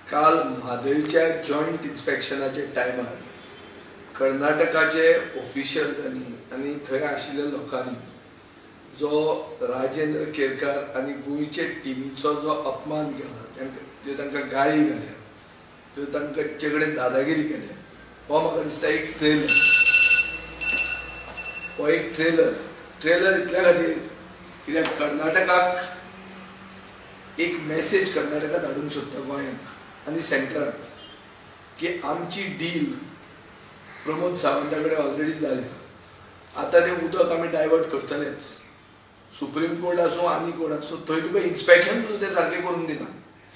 काल म्हादयच्या जॉयंट इन्स्पेक्शनाच्या टायमार कर्नाटकाचे ऑफिशल्सांनी आनी थंय आशिल्ल्या लोकांनी जो राजेंद्र केरकार आनी गोंयचे टिमीचो जो अपमान केला, तांकां ज्यो तांकां गाळी घाल्या, ज्यो तांकां कडेन दादागिरी केल्या, हो म्हाका दिसता एक ट्रेलर. हो एक ट्रेलर. ट्रेलर इतल्या खातीर कित्याक कर्नाटकाक एक मॅसेज कर्नाटका धाडूंक सोदता गोंयांक आनी सेंटराक की आमची डील प्रमोद सावंता कडेन ऑलरेडी जाल्या, आतां तें उदक आमी डायवर्ट करतलेच. सुप्रीम कोर्ट आसूं आनी कोण आसूं, थंय तुका इन्स्पेक्शन सुद्दां तें सारकें करूंक दिना.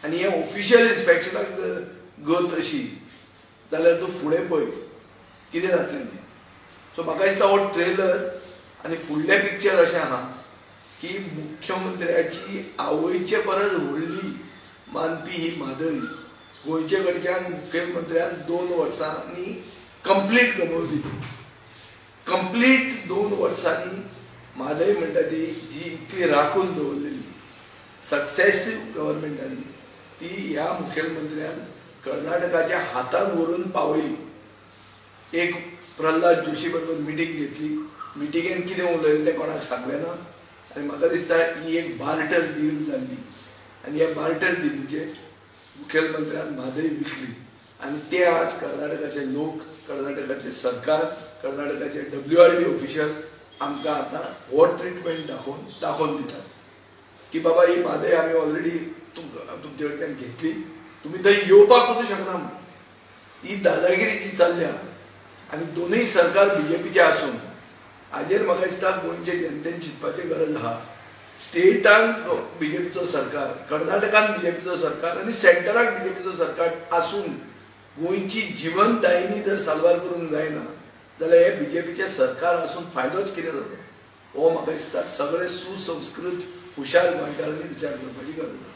आनी हें ऑफिशियल इन्स्पेक्शनाक जर गत अशी जाल्यार तूं फुडें पळय कितें जातलें तें. सो म्हाका दिसता हो ट्रेलर आनी फुडलें पिक्चर अशें आहा की मुख्यमंत्र्याची आवयचे परस व्हडली मानपी ही म्हादय गोंयचे कडच्यान मुख्यमंत्र्यान 2 वर्सांनी कंप्लीट गमवली. कंप्लीट 2 वर्सांनी म्हादय म्हणटा ती जी इतली राखून दवरलेली सक्सेसीव गव्हर्मेंटांनी, ती ह्या मुखेलमंत्र्यान कर्नाटकाच्या हातान व्हरून पावयली. एक प्रल्हाद जोशी बरोबर मिटींग घेतली. मिटिंगेन कितें उलयलें तें कोणाक सांगलें ना. आनी म्हाका दिसता ही एक बार्टर डील जाल्ली आनी ह्या बार्टर डिलीचेर मुखेलमंत्र्यान म्हादय विकली. आनी ते आज कर्नाटकाचे लोक, कर्नाटकाचे सरकार, कर्नाटकाचे डब्ल्यू आर डी ऑफिशियल आमकां आतां हो ट्रिटमेंट दाखोवन दाखोवन दितात की बाबा, ही म्हादय आमी ऑलरेडी तुमकां तुमचे कडल्यान घेतली, तुमी थंय येवपाक सुद्दां शकना म्हूण. ही दादागिरी जी चल्ल्या आनी दोनूय सरकार बीजेपीचे आसून, हाजेर म्हाका दिसता गोंयचे जनतेन चिंतपाची गरज आहा. स्टेटान बीजेपीचो सरकार, कर्नाटकान बीजेपीचो सरकार आनी सेंटराक बीजेपीचो सरकार आसून गोंयची जिवनदायिनी जर साल्वार करूंक जायना जाल्यार हे बीजेपीचें सरकार आसून फायदोच कितें जाता, हो म्हाका दिसता सगळे सुसंस्कृत हुशार गोंयकारांनी विचार करपाची गरज आसा.